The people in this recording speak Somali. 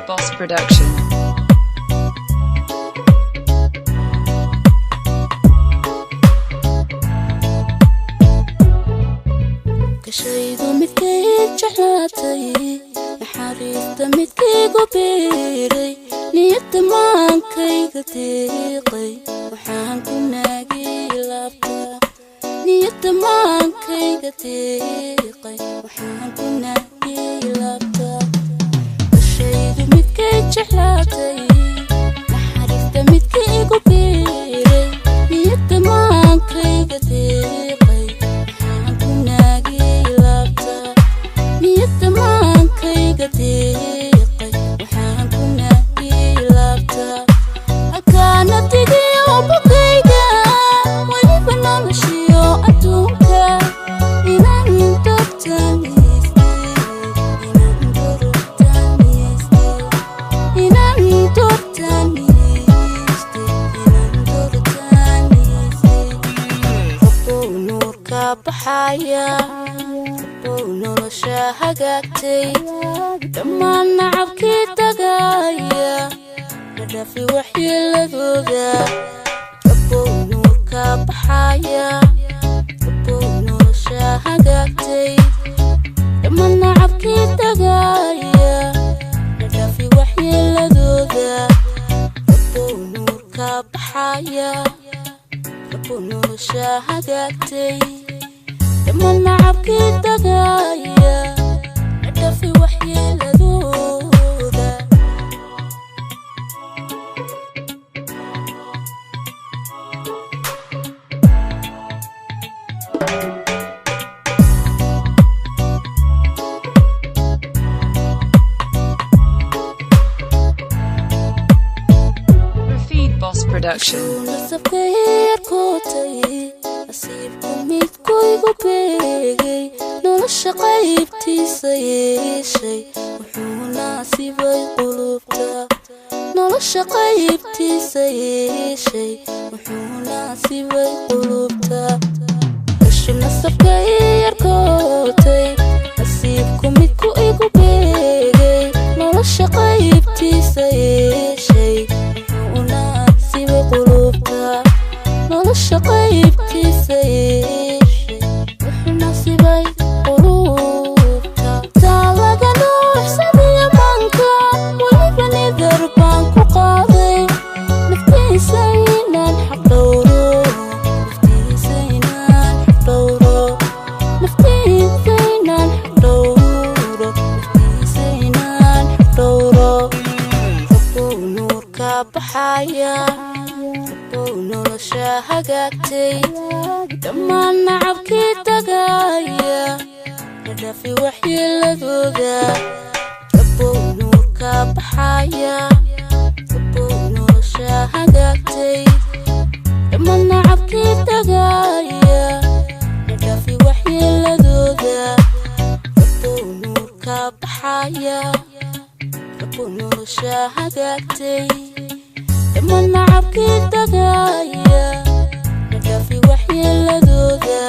Boss Production. Gashaydu midkay jeclaatay, naxariista midkaygu biiray, niyadda maankayga deeqay, waxaan ku naagay laabta. Niyadda maankayga deeqay, waxaan ku naagay laabta. Gashaydu midkay jeclaatay, naxariista midkaygu biiray, niyadda maankayga deeqay, waxaan ku naagay laabta. Niyadda maankayga deeqay, waxaan ku naagay laabta. Halkaana digiyo bogayga, weliba noloshiyo adduunka, inaan doortaan haystay, inaan doortaan haystay, inaan doortaan haystay, inaan doortaan haystay. Rabbow nuurka baxaya, Rabbow nolosha hagaagtay, dhammaan nacabkii tagaya, nadhafi waxyeeladooda. Rabbow nuurka baxaya, Rabbow nolosha hagaagtay, dhammaan nacabkii tagaya, nadhafi waxyeeladooda. Rabbow nuurka baxaya, Rabbow nolosha hagaagtay, dhammaan nacabkii tagaya, nadhafi waxyeeladooda. Rafid Boss Production. Nasabkay yarkootay, nasiibku midkuygu beegay, nolosha qaybtiisa yeeshay, wuxuu naasibay qulubta. Nolosha qaybtiisa yeeshay, wuxuu naasibay qulubta. Gashu nasabkay yarkootay, nasiibku midku igu beegay, nolosha qaybtiisa yeeshay, wuxuu naasibay qulubta. Nolosha qaybtiisa yeeshay, wuxuu naasibay qulubta. Taa laga nuuxsadiyo manka, weliba nidar baan ku qaaday, naftiisa inaan xaq dhowro, naftiisa inaan xaq dhowro, naftiisa inaan xaq dhowro, naftiisa inaan xaq dhowro. Rabbow nuurka baxaya, Rabbow nolosha hagaagtay, dhammaan nacabkii tagaya, nadhafi waxyeeladooda. Rabbow nuurka baxaya, Rabbow nolosha hagaagtay, dhammaan nacabkii tagaya, nadhafi waxyeeladooda. Rabbow nuurka baxaya, Rabbow nolosha hagaagtay, dhammaan nacabkii tagaya, nadhafi waxyeeladooda.